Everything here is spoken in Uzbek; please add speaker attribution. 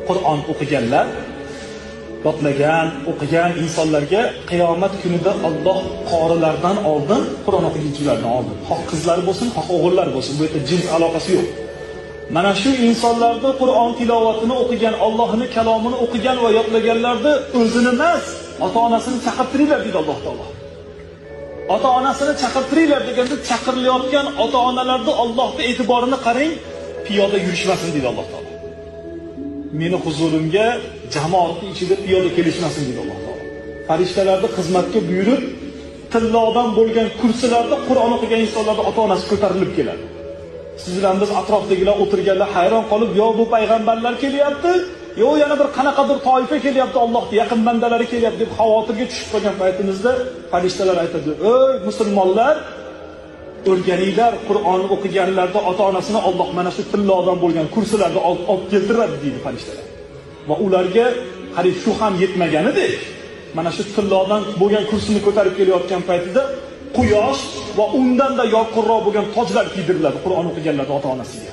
Speaker 1: Qur'on o'qiganlar, yodlagan, o'qigan insonlarga qiyomat kunida Alloh qorilardan oldin, Qur'on o'qiguvchilardan oldin, xoh qizlar bo'lsin, xoh o'g'illar bo'lsin, bu yerda jins aloqasi yo'q. Mana shu insonlarda Qur'on tilovatini o'qigan, Allohning kalomini o'qigan va yodlaganlarni o'zini emas, ota-onasini chaqirtiringlar deydi Alloh taolo. Ota-onasini chaqirtiringlar deganda chaqirilayotgan ota-onalarni Allohning e'tiborini qarang, piyoda yurishmasin deydi Alloh taolo. Meni huzurimga jamoatning ichida piyoda kelishmasin deydi Alloh taolo. Farishtalarni xizmatga buyurib, tillodan bo'lgan kursilarda Qur'on o'qigan insonlarni ota-onasi ko'tarilib keladi. Siz bilan biz atrofdagilar o'tirganlar hayron qolib, yo bu payg'ambarlar kelyapti, yo yana bir qanaqadir toifa kelyapti, Allohning yaqin bandalari kelyapti deb xavotirga tushib qolgan paytimizda farishtalar aytadi: "Ey musulmonlar, o'rganinglar, Qur'on o'qiganlarda ota-onasini Alloh mana shu tillodan bo'lgan kursilarda olib keltiradi" deydi farishtalar. Va ularga hali shu ham yetmaganidek, mana shu tillodan bo'lgan kursini ko'tarib kelayotgan paytida quyosh va undan-da yorqinroq bo'lgan tojlar kiydiriladi Qur'on o'qiganlarda ota-onasiga.